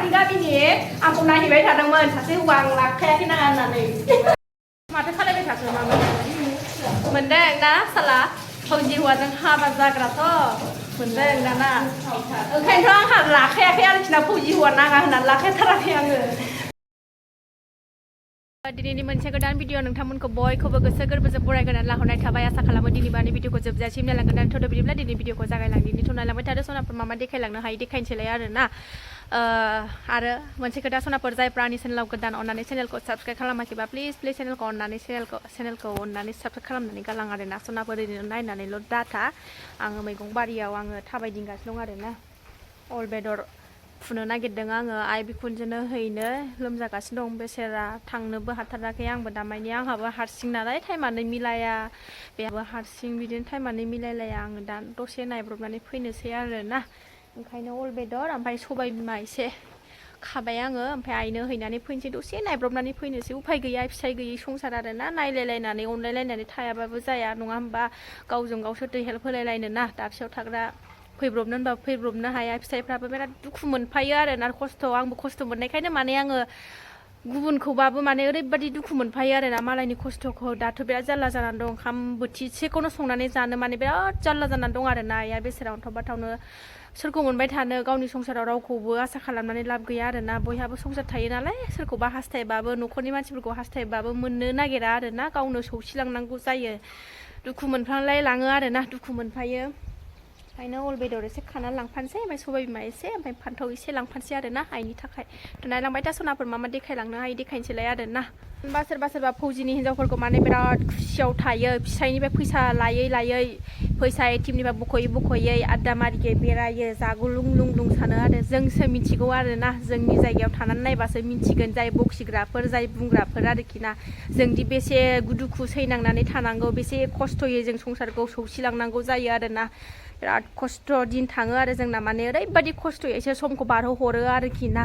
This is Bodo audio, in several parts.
ที่गामिनि आंखौ नायहैबाय थादोंमोन सासे हौवा आं लाखायाखै नाङा होननानै माथो खालायबाय थाखो मामोन मोनदों ना साला फौजि हौवाजों हाबा जाग्राथ' मोनदों दाना ओंखायनोथ' आंहा लाखायाखै आरोखि ना फौजि हौवा नाङा होननानै लाखाथाराखै आङो दिनैनि मोनसे गोदान भिडिअ नोंथांमोनखौ बयखौबो गोसो गोरबोजों बरायगोनानै लाहरनाय थाबाय आसा खालामो दिनै बानि भिडिअखौ जोबजासिम नायलांगोन थ' बिदिब्ला दिनै भिडिअखौ जागायलांदिनि थ' नायलांबाय थादो सनाफोर मा देखायलांनो हायो देखायनोसैलाय आरोना आरो मोनसे खोथा सनाफोर जायफ्रा आंनि चेनेलाव गोदान अननानै चेनेलखौ साबस्क्राइब खालामाखैबा प्लिज चेनेलखौ अननानै चेनेलखौ अननानै साबस्क्राइब खालामनानै गालां आरोना सनाफोर ओरैनो नायनानैल' दाथा आङो मैगं बारियाव आङो थाबायदिंगासिनो दं आरोना अल बेदर फुनो नागिरदों आङो आइ बिखुनजोनो हैनो लोमजागासिनो दं बेसेरा थांनोबो हाथाराखै आंबो दामानि आंहाबो हारसिं नालाय टाइमानो मिलाया बेहाबो हारसिं बिदिनो टाइमानो मिलायलाया आङो दा दसे नायब्रबनानै फैनोसै आरोना ओंखायनो अल बेदर ओमफ्राय सबाय बिमा एसे खाबाय आङो ओमफ्राय आइनो हैनानै फैनोसै दसे नायब्रबनानै फैनोसै उफाय गैया फिसाइ गैयै संसार आरोना नायलायलायनानै अनलायलायनानै थायाबाबो जाया नङा होमबा गावजों गाव सोरथो हेल्प होलायलायनो ना दाबसेयाव थाग्रा फैब्रबनो होनबाबो फैब्रबनो हाया फिसाइफ्राबो बिराद दुखु मोनफायो आरोना खस्थ' आंबो खस्थ' मोननायखायनो माने आङो गुबुनखौबाबो माने ओरैबायदि दुखु मोनफायो आरोना मालायनि खस्थ'खौ दाथ' बिराद जारला जानानै दं ओंखाम बोथिसेखौनो संनानै जानो माने बिराद जारला जानानै दं आरोना आइया बेसेरा अन्थाव बाथावनो सोरखौ मोनबाय थानो गावनि संसाराव रावखौबो आसा खालामनानै लाब गैया आरोना बयहाबो संसार थायो नालाय सोरखौबा हास्थायबाबो न'खरनि मानसिफोरखौ हास्थायबाबो मोननो नागिरा आरोना गावनो सौसिलांनांगौ जायो दुखु मोनफ्लांलाय लाङो आरोना दुखु मोनफायो ओंखायनो अल बेदर एसे खानानै लांफानोसै ओमफ्राय सबाय बिमा एसे ओमफ्राय फान्थाव एसे लांफानोसै आरोना आइनि थाखाय नायलांबाय दा सनाफोर मा देखायलांनो हायो देखायनोसैलाय आरोना सोरबा फौजिनि हिन्जावफोरखौ माने बिराद खुसियाव थायो फिसाइनिफ्राय फैसा लायै फैसा एटिएमनिफ्राय बख'यै आड्डा मारियै बेरायो जागुलुं लुंलुं सानो आरो जोंसो मिथिगौ आरोना जोंनि जायगायाव थानानै नायबासो मिथिगोन जाय बखिग्राफोर जाय बुंग्राफोर आरोखि ना जोंदि बेसे दुखु सैनांनानै थानांगौ बेसे खस्थ'यै जों संसारखौ सौसिलांनांगौ जायो आरोना बिराद खस्थ' दिन थाङो आरो जोंना माने ओरैबायदि खस्थ'यैसो समखौ बारहोहरो आरोखि ना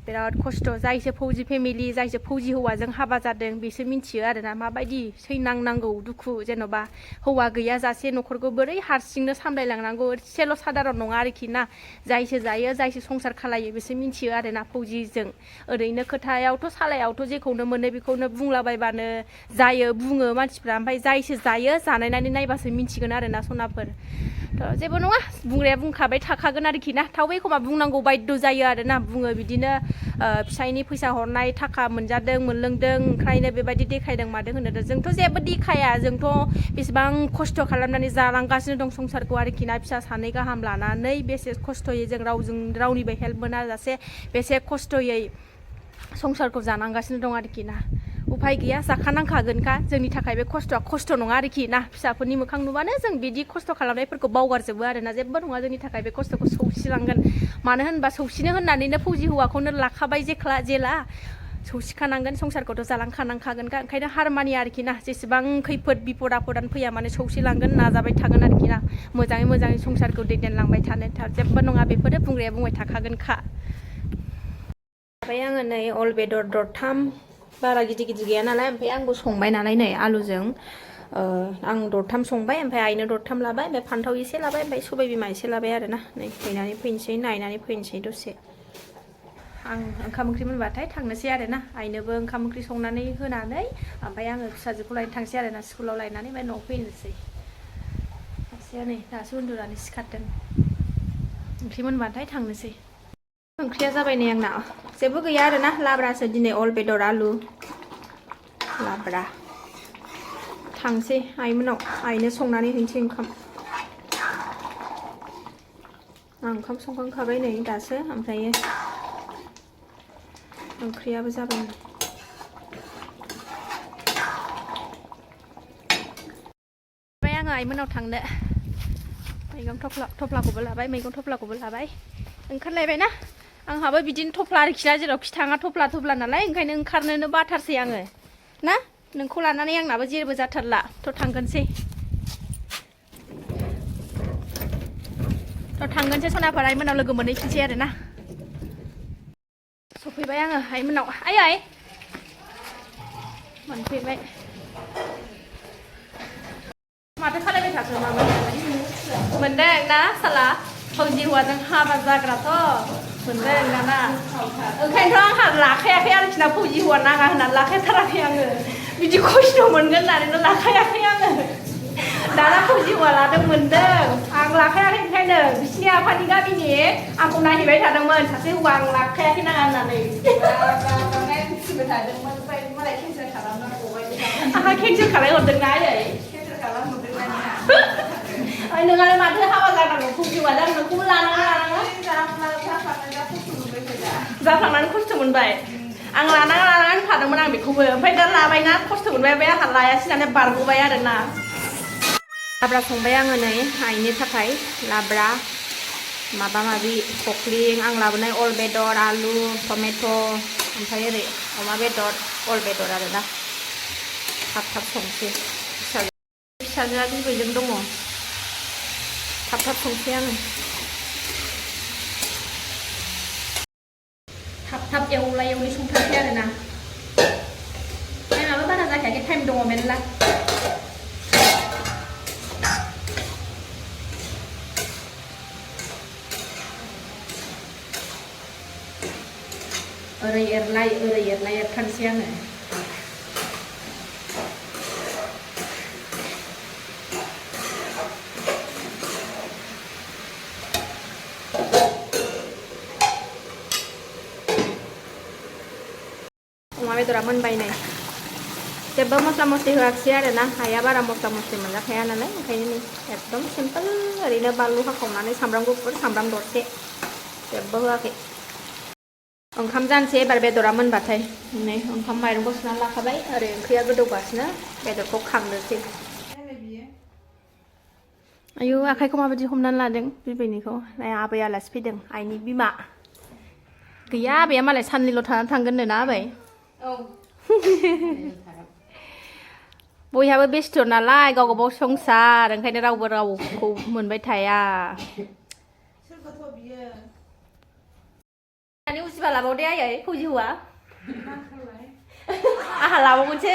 बिराद खस्थ' जायसो फौजि फेमिलि जायसो फौजि हौवाजों हाबा जादों बेसो मिथियो आरोना माबायदि सैनांनांगौ दुखु जेन'बा हौवा गैयाजासे न'खरखौ बोरै हारसिंनो सामलायलांनांगौ एसेल' सादारन नङा आरोखि ना जायसो जायो जायसो संसार खालायो बेसो मिथियो आरोना फौजिजों ओरैनो खोथायावथ' सालायावथ' जेखौनो मोनो बेखौनो बुंलाबायबानो जायो बुङो मानसिफ्रा ओमफ्राय जायसो जायो जानायनानै नायबासो मिथिगोन आरोना सनाफोर थ' जेबो नङा बुंग्राया बुंखाबाय थाखागोन आरोखि ना थाव एखमबा बुंनांगौ बायद' जायो आरोना बुङो बिदिनो फिसाइनि फैसा हरनाय थाखा मोनजादों मोनलोंदों ओंखायनो बेबायदि देखायदों मादों होनदों जोंथ' जेबो देखाया जोंथ' बेसेबां खस्थ' खालामनानै जालांगासिनो दं संसारखौ आरोखि ना फिसा सानै गाहाम लानानै बेसे खस्थ'यै जों रावनिबो हेल्प मोनाजासे बेसे खस्थ'यै संसारखौ जानांगासिनो दं आरोखि ना उफाय गैया जाखानांखागोनखा जोंनि थाखाय बे खस्थ'आ खस्थ' नङा आरोखि ना फिसाफोरनि मोखां नुबानो जों बिदि खस्थ' खालामनायफोरखौ बावगारजोबो आरोना जेबो नङा जोंनि थाखाय बे खस्थ'खौ सौसिलांगोन मानो होनबा सौसिनो होननानैनो फौजि हौवाखौनो लाखाबाय जेला सौसिखानांगोन संसारखौथ' जालांखानांखागोनखा ओंखायनो हारमानिया आरोखि ना जेसेबां खैफोद बिपद आफदानो फैया माने सौसिलांगोन नाजाबाय थागोन आरोखि ना मोजाङै संसारखौ दैदेनलांबाय थानो जेबो नङा बेफोरो बुंग्राया बुंबाय थाखागोनखा ओमफ्राय आङो नै अल बेदर दरथाम बारा गिदिर गैया नालाय ओमफ्राय आंबो संबाय नालाय नै आलुजों आं दरथाम संबाय ओमफ्राय आइनो दरथाम लाबाय ओमफ्राय फान्थाव एसे लाबाय ओमफ्राय सबाय बिमा एसे लाबाय आरोना नै नायनानै फैनोसै दसे आं ओंखाम ओंख्रि मोनबाथाय थांनोसै आरोना आइनोबो ओंखाम ओंख्रि संनानै होनानै ओमफ्राय आङो फिसाजोखौ लायनो थांसै आरोना स्कुलाव लायनानै ओमफ्राय न'आव फैनोसै सासेया नै दासो उन्दुनानै सिखारदों ओंख्रि मोनबाथाय थांनोसै ओंख्रिया जाबाय नै आंना जेबो गैया आरोना लाब्रासो दिनै अल बेदर आलु लाब्रा थांसै आइमोनाव आइनो संनानै हैनोसै ओंखाम आं ओंखाम संखांखाबाय नै दासो ओमफ्राय ओंख्रियाबो जाबाय ओमफ्राय आङो आइमोनाव थांनो मैगं थफ्लाखौबो लाबाय ओंखारलायबाय ना आंहाबो बिदिनो थफ्ला आरोखि ना जेरावखि थाङा थफ्ला नालाय ओंखायनो ओंखारनोनो बाथारसै आङो ना नोंखौ लानानै आंनाबो जेबो जाथारला थ' थांगोनसै सनाफोर आइमोनाव लोगो मोनहैफिनसै आरोना सफैबाय आङो आइमोनाव आइ मोनफैबाय माथो खालायबाय थाखो मामोन मोनदों ना साला फौजि हौवाजों हाबा जाग्राथ' मोनदों दाना ओंखायनोथ' आंहा लाखायाखै आरोखि ना फौजि हौवा नाङा होननानै लाखाथाराखै आङो बिदि खस्थ' मोनगोन होननानैनो लाखायाखै आङो दाना फौजि हौवा लादों मोनदों आं लाखायाखै ओंखायनो बिसिनि आफानि गामिनि आंखौ नायहैबाय थादोंमोन सासे हौवा आं लाखायाखै नाङा होननानै आंहा केन्सेल खालामहरदोंना आयै नोंहालाय माथो हाबा जानांगौ फौजि हौवा दा नोंखौबो लानाङा जाफ्लांनानै खस्थ' मोनबाय आं लानाङा होनखादोंमोन आं बेखौबो ओमफ्राय दा लाबायना खस्थ' मोनबाय ओमफ्राय आंहा लायासै नालाय बारग'बाय आरोना लाब्रा संबाय आङो नै आइनि थाखाय लाब्रा माबा माबि खख्लिं आं लाबोनाय अल बेदर आलु टमेट' ओमफ्राय ओरै अमा बेदर अल बेदर आरोना थाब थाब संसै फिसाजोआ बिबैजों दङ थाब थाब संसै आङो थाब थाब एवला एवलि संथारसै आरोना टाइमाबो बारा जाखायाखै टाइम दङ मेरला ओरै एरलाय एरथारसै आङो अमा बेदरा मोनबाय नै जेबो मस्ला मस्लि होआखिसै आरोना आइया बारा मस्ला मस्लि मोनजाखाया नालाय ओंखायनो नै एकदम सिम्पोल ओरैनो बानलु हाखावनानै सामब्राम गुफुर सामब्राम दरसे जेबो होआखै ओंखाम जानोसै एबार बेदरा मोनबाथाय नै ओंखाम माइरंखौ सुनानै लाखाबाय ओरै ओंख्रिया गोदौगासिनो बेदरखौ खांनोसै आयु आखाइखौ माबायदि हमनानै लादों बिबैनिखौ नाय आबै आलासि फैदों आइनि बिमा गैया आबैया मालाय साननैल' थानानै थांगोननो ना आबै बयहाबो बेस्थ' नालाय गाव गावबाव संसार ओंखायनो रावबो रावखौ मोनबाय थाया दानि उजिबा लाबावदे आयै फौजि हौवा आहा लाबावगोनसो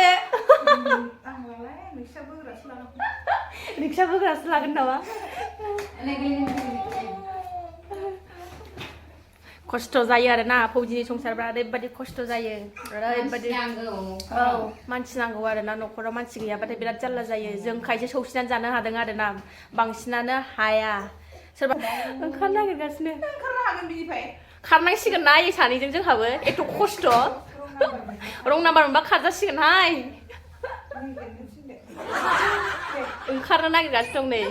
रिक्सा बोग्रासो लागोन नामा खस्थ' जायो आरोना फौजिनि संसारफ्रा ओरैबायदि खस्थ' जायो ओरैबायदि औ मानसि नांगौ आरोना न'खराव मानसि गैयाबाथाय बिराद जारला जायो जों खायसे सौसिनानै जानो हादों आरोना बांसिनानो हाया सोरबा ओंखारनो नागिरगासिनो खारनांसिगोन ना आयै सानैजों जोंहाबो एथ' खस्थ' रं नाम्बार मोनबा खारजासिगोनहाय ओंखारनो नागिरगासिनो दं नै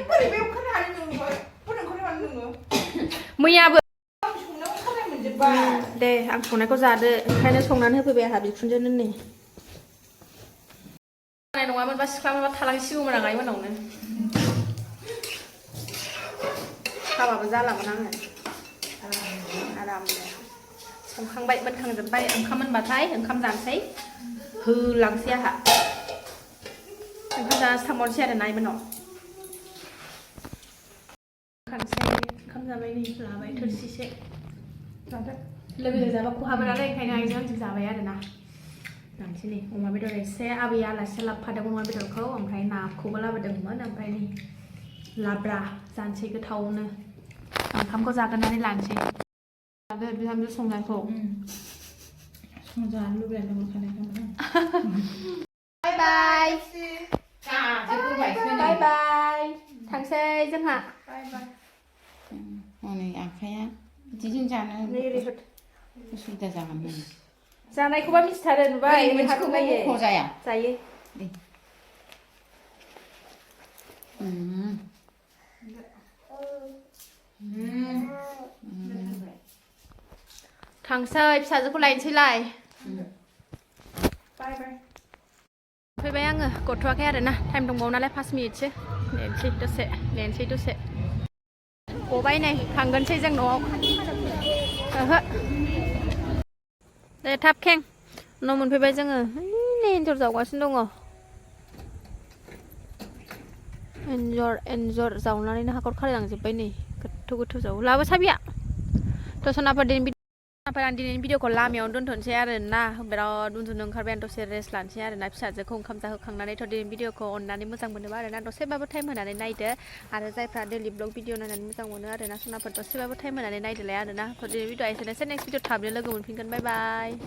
मैयाबो दे आं संनायखौ जादो ओंखायनो संनानै होफैबाय आंहा बिखुनजोनो नै जानाय नङामोनबा सिख्ला माबा थालांसिगौमोन आं आइमोनावनो हाबाबो जालामोन आङो आरामनो संखांबाय मोनखांजोब्बाय ओंखाम मोनबाथाय ओंखाम जानोसै होलांसै आंहा ओंखाम जानासो थांबावनोसै आरोना आइमोनाव खानसै ओंखाम जाबाय नै लाबाय थोरसिसे लोगो जाबा खहाबो नालाय ओंखायनो आइजों आंजों जाबाय आरोना जानोसै नै अमा बेदर एसे आबैया आलासि लाबोफादों अमा बेदरखौ ओमफ्राय नाखौबो लाबोदोंमोन ओमफ्राय नै लाब्रा जानोसै गोथावनो ओंखामखौ जागोननानै लानोसै जादो बिहामजो संनायखौ संजानो लुबैनानै मोनखानायखौ बाय बाय बाय थांसै जोंहा बाय बाय हनै आखाइया बिदिजों जानो उसुबिदा जागोन जानायखौबा मिथिथारो नुबाय मोनसेखौबो जाया जायो थांसै फिसाजोखौ लायनोसैलाय बाय बाय फैबाय आङो गथ'वाखै आरोना टाइम दंबावो नालाय 5 मिनिटसो नेनोसै दसे गबाय नै थांगोनसै जों न'आव ओहो दे थाब खें न' मोनफैबाय जोङो एन्जर जावगासिनो दङ एन्जर जावनानैनो हाखर खालायलांजोब्बाय नै गोथौ जावो लाबो साबिया दसनाफोर दिन ओमफ्राय आं दिनैनि भिडिअखौ लामायावनो दोनथ'नोसै आरो ना बिराद उन्दुनो ओंखारबाय आं दसे रेस्ट लानोसै आरो ना फिसाजोखौ ओंखाम जाहोखांनानैथ' दिनैनि भिडिअखौ अननानै मोजां मोनोबा आरो ना दसेबाबो टाइम होनानै नायदो आरो जायफ्रा डेलि ब्लग भिडिअ नायनानै मोजां मोनो आरो ना सनाफोर दसेबाबो टाइम होनानै नायदोलाय आरो ना थ' दिनैनि भिडिअ एसेनोसै नेक्स्ट भिडिअ थाबनो लोगो मोनफिनगोन बाय बाय